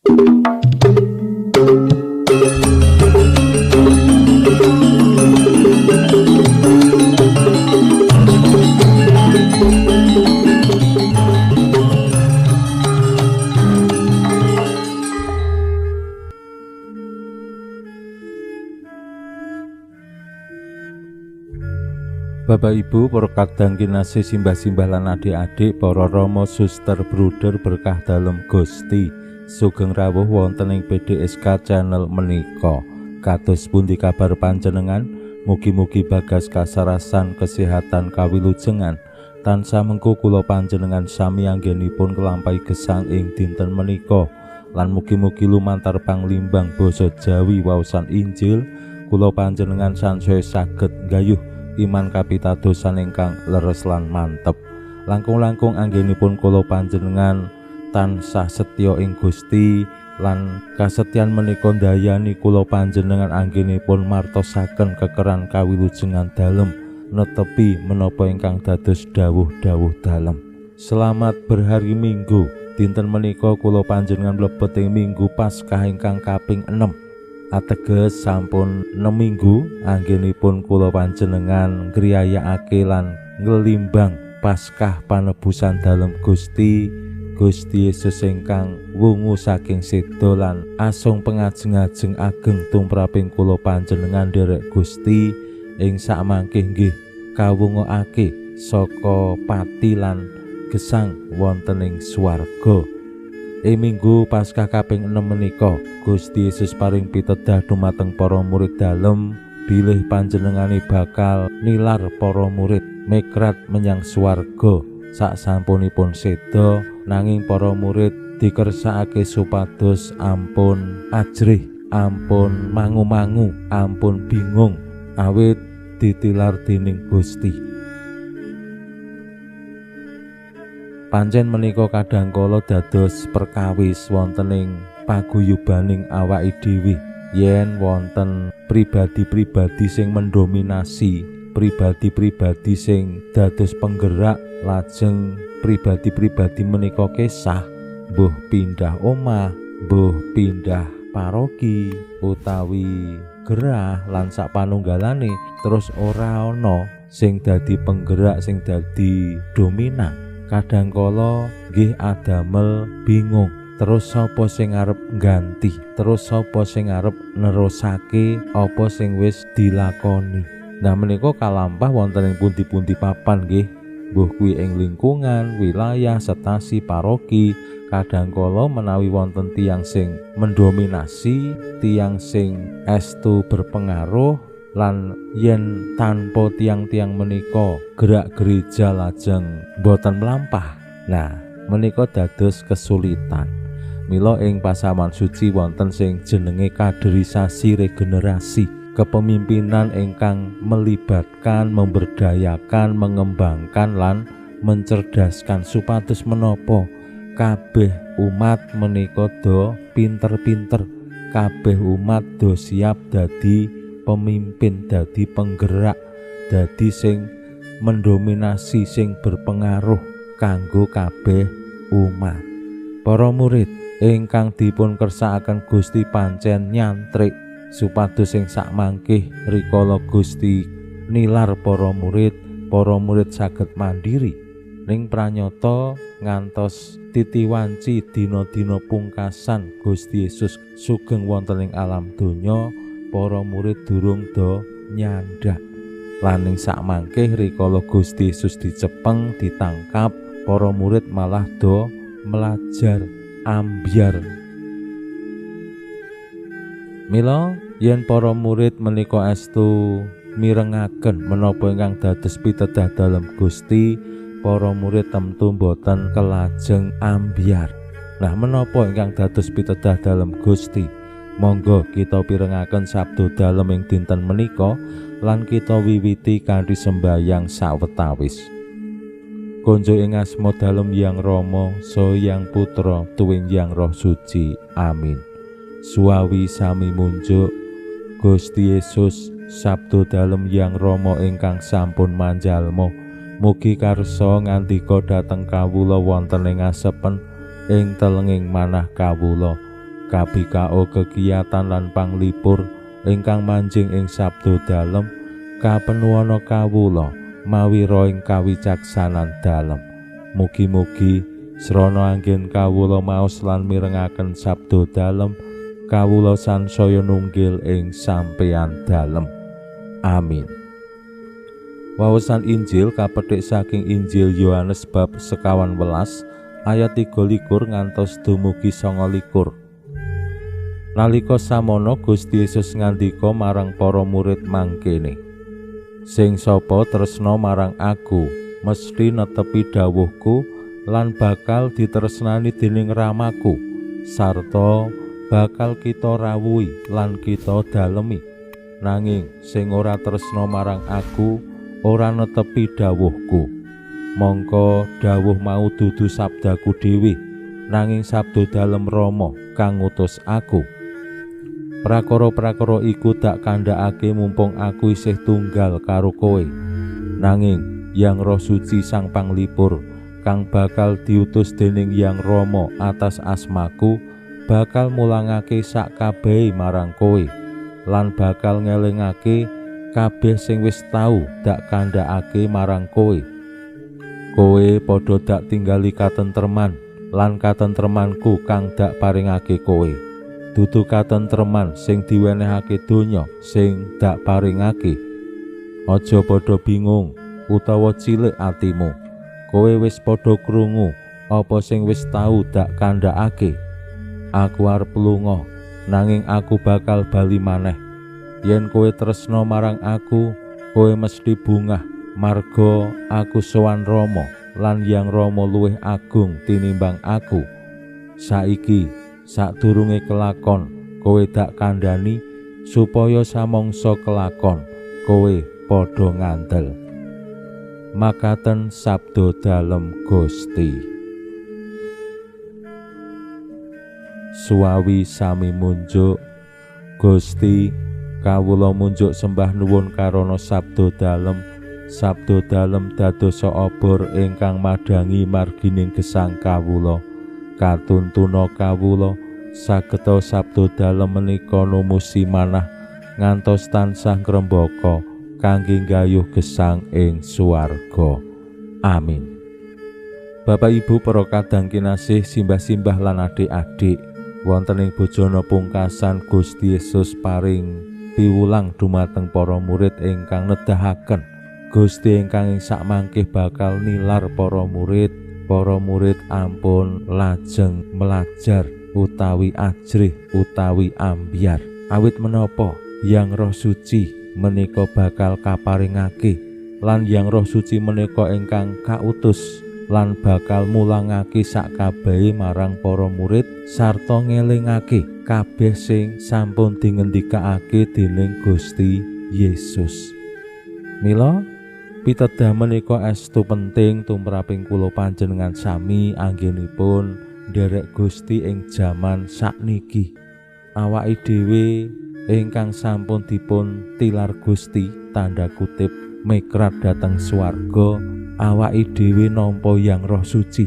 Bapak Ibu, para kadang kinasih, simbah-simbah lan adik-adik, para rama, suster, bruder berkah dalem Gusti. Sugeng rawuh wonten ing PDSK channel menika. Kados pundi kabar panjenengan? Mugi-mugi bagas kasarasan, kesehatan, kawilujengan. Tansah mengko kula panjenengan sami anggenipun kelampahi gesang ing dinten menika. Lan mugi-mugi lumantar panglimbang basa Jawi waosan Injil kula panjenengan sansaya saged nggayuh iman kapitadosan ingkang leres lan mantep. Langkung-langkung anggenipun kula panjenengan tansah setya ing Gusti lan kasetyan menika ndayani kula panjenengan anggenipun martosaken kekeran kawilujengan dalem netepi menapa ingkang dados dawuh-dawuh dalem. Selamat berhari Minggu. Dinten menika kula panjenengan mlebet ing Minggu Paskah ingkang kaping 6. Ateges sampun 6 minggu anggenipun kula panjenengan ngriyayakake lan nglimbang Paskah panebusan dalem Gusti Gusti Yesus ingkang wungu saking seda lan asung pengajeng-ajeng ageng tumraping kula panjenengan nderek Gusti ing sakmangke nggih kawungokake saka pati lan gesang wonten ing swarga. Ing Minggu Paskah kaping 6 menika Gusti Yesus paring pitedah dumateng para murid dalem bilih panjenengane bakal nilar para murid mekrat menyang swarga saksampunipun seda, nanging para murid dikersakake supados ampun ajrih, ampun mangu-mangu, ampun bingung awit ditilar dening Gusti. Pancen menika kadhangkala dados perkawis wonten ing paguyubaning awake dhewe yen wonten pribadi-pribadi sing mendominasi, pribadi-pribadi sing dados penggerak, lajeng pribadi-pribadi menika kesah, mbuh pindah omah, mbuh pindah paroki utawi gerah lan sak panunggalane, terus ora ana sing dadi penggerak, sing dadi dominan. Kadangkala nggih adamel bingung, terus sapa sing arep ngganti, terus sapa sing arep nerusake apa sing wis dilakoni. Nah menika kalampah wonten ing pundi-pundi papan nggih, mbuh kuwi ing lingkungan, wilayah, stasi, paroki. Kadangkala menawi wonten tiyang sing mendominasi, tiyang sing estu berpengaruh, lan yen tanpa tiang-tiang menika gerak gereja lajeng mboten mlampah. Nah menika dados kesulitan. Mila ing pasaman suci wonten sing jenenge kaderisasi regenerasi, kepemimpinan ingkang melibatkan, memberdayakan, mengembangkan lan mencerdaskan supados menapa kabeh umat menika do pinter-pinter, kabeh umat do siap dadi pemimpin, dadi penggerak, dadi sing mendominasi, sing berpengaruh kanggo kabeh umat. Para murid ingkang dipun kersakaken Gusti pancen nyantrik supados sing sakmangkih rikala Gusti nilar para murid saged mandiri. Ning pranyata ngantos titiwanci dina-dina pungkasan Gusti Yesus sugeng wonten ing alam donya, para murid durung do nyandak. Lan ing sakmangke rikala Gusti Yesus dicepeng, ditangkap, para murid malah do melajar, ambyar. Mila yen para murid menika estu mirengaken menapa ingkang dados pitedah dalem Gusti, para murid temtu boten kelajeng ambyar. Nah menapa ingkang dados pitedah dalem Gusti? Monggo kita pirengaken sabda dalem ing dinten menika lan kita wiwiti kanthi sembayang sawetawis. Konjo ing asma dalem Yang Rama, saha Yang Putra, tuwin Yang Roh Suci. Amin. Suwawi sami munjuk Gusti Yesus, sabda dalem Yang Rama ingkang sampun manjalma. Mugi karsa ngandika dhateng kawula wonten ing asepen ing telenging manah kawula. KPKO kegiatan lan panglipur ingkang manjing ing sabda dalem kapenuwana kawula mawi roing kawicaksanan dalem. Mugi-mugi srana anggen kawula maos lan mirengaken sabda dalem kawula sansaya nunggil ing sampeyan dalem. Amin. Wawasan Injil kapethik saking Injil Yohanes bab 21 ayat 23 ngantos dumugi 29. Nalika samono Gusti Yesus ngandika marang para murid mangkene, sing sapa tresna marang aku mesti netepi dawuhku lan bakal ditresnani dening Ramaku, sarta bakal kita rawuhi lan kita dalemi. Nanging sing ora tresna marang aku ora netepi dawuhku. Mongko dawuh mau dudu sabdaku dhewe, nanging sabda dalem Rama kang ngutus aku. Prakara-prakara iku dak kandhakake mumpung aku isih tunggal karo kowe. Nanging Yang Roh Suci Sang Panglipur kang bakal diutus dening Yang Rama atas asmaku bakal mulangake sak kabehe marang kowe lan bakal ngelingake kabeh sing wis tau dak kandhakake marang kowe. Kowe padha dak tinggali katentreman lan katentremanku kang dak paringake kowe. Dudu katentreman sing diwenehake donya sing dak paringake. Aja padha bingung utawa cilik atimu. Kowe wis padha krungu apa sing wis tau dak kandhakake. Aku arep lunga, nanging aku bakal bali maneh. Yen kowe tresna marang aku, kowe mesti bungah marga aku sowan Rama lan Yang Rama luwih agung tinimbang aku. Saiki sadurunge kelakon kowe dak kandhani supaya samangsa kelakon kowe padha ngandel. Makaten sabda dalem Gusti. Suwawi sami munjuk. Gusti, kawula munjuk sembah nuwun karana sabda dalem. Sabda dalem dadosa obor ingkang madhangi margining gesang kawula. Katuntuna kawula sageta sabda dalem menika numusi manah ngantos tansah ngrembaka kangge nggayuh gesang ing swarga. Amin. Bapak Ibu para kadang kinasih, simbah-simbah lan adik-adik, wonten ing bojona pungkasan Gusti Yesus paring piwulang dumateng para murid ingkang nedahaken Gusti ingkang ing sakmangke bakal nilar para murid. Para murid ampun lajeng melajar utawi ajrih utawi ambyar. Awit menapa Yang Roh Suci menika bakal kaparingake lan Yang Roh Suci menika ingkang kautus lan bakal mulangake sakabehe marang para murid sarta ngelingake kabeh sing sampun dingendikake dening Gusti Yesus. Mila pitedah menika estu penting tumraping kula panjenengan sami anggenipun nderek Gusti ing jaman sakniki. Awake dhewe ingkang sampun dipun tilar Gusti tanda kutip mekrat dhateng swarga, awake dhewe nampa Yang Roh Suci.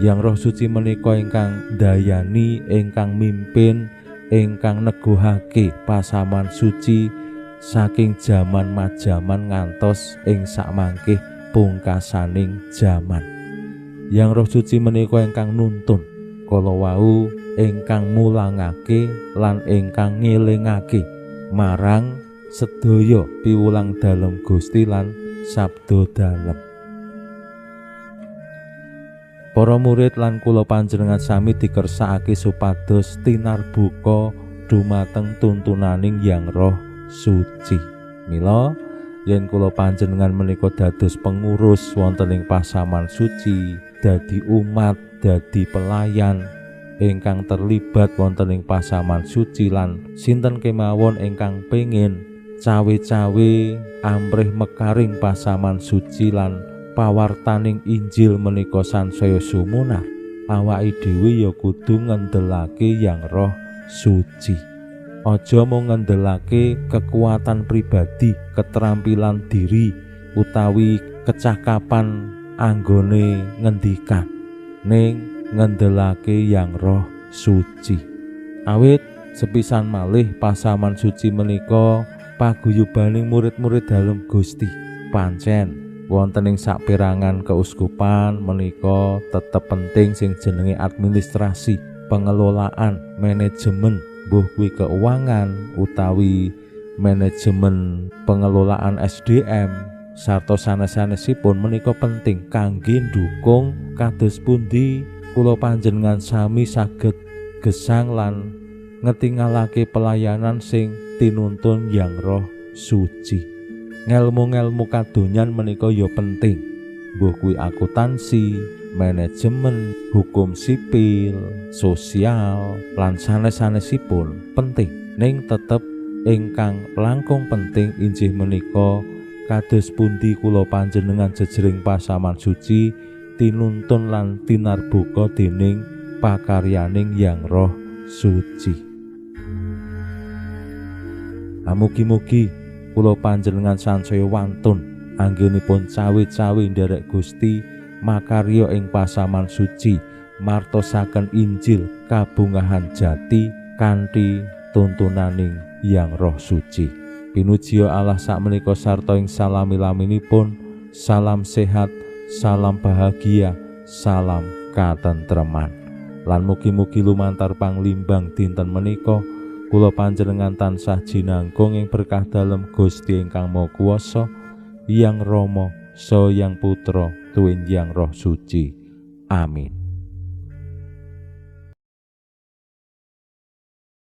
Yang Roh Suci menika ingkang ndayani, ingkang mimpin, ingkang neguhake pasaman suci saking jaman majaman ngantos ing sakmangke pungkasaning jaman. Yang Roh Suci menika ingkang nuntun kala wau, ingkang mulangake lan ingkang ngelingake marang sedaya piwulang dalem Gusti lan sabda dalem. Para murid lan kula panjenengan sami dikersakake supados tinarbuka dumateng tuntunaning Yang Roh Suci. Mila yen kula panjenengan menika dados pengurus wonten ing pasaman suci, dadi umat, dadi pelayan ingkang terlibat wonten ing pasaman suci lan sinten kemawon ingkang pengin cawe-cawe amrih mekaring pasaman suci lan pawartaning Injil menika sansaya sumunar, awake dhewe ya kudu ngendelake Yang Roh Suci. Aja mung ngendelake kekuatan pribadi, keterampilan diri utawi kecakapan anggone ngendikan, ning ngendelake Yang Roh Suci. Awit sepisan malih pasaman suci menika paguyubaning murid-murid dalem Gusti. Pancen wonten ing saperangan keuskupan menika tetep penting sing jenenge administrasi, pengelolaan, manajemen, mbuh kuwi keuangan utawi manajemen pengelolaan SDM sarta sanes-sanesipun menika penting kangge ndukung kados pundi kula panjenengan sami saged gesang lan ngetingalake pelayanan sing tinuntun Yang Roh Suci. Ngelmu-ngelmu kadonyan menika ya penting, mbuh kuwi akuntansi, manajemen, hukum sipil, sosial, lan sanes-sanesipun penting. Ning tetep ingkang langkung penting inggih menika kados pundi kula panjenengan jejering pasaman suci tinuntun lan tinarbuka dening pakaryaning Yang Roh Suci. Mugi-mugi kula panjenengan sansaya wantun anggenipun cawe-cawe nderek Gusti makarya ing pasaman suci martosaken Injil kabungahan jati kanthi tuntunaning Yang Roh Suci. Pinuji Allah sakmenika sarta ing salami-laminipun, salam sehat, salam bahagia, salam katentreman. Lan mugi-mugi lumantar panglimbang dinten menika kula panjenengan tansah jinangkung ing berkah dalem Gusti ingkang Maha Kuwasa, Yang Rama, Saha Yang Putra, tuwin Yang Roh Suci. Amin.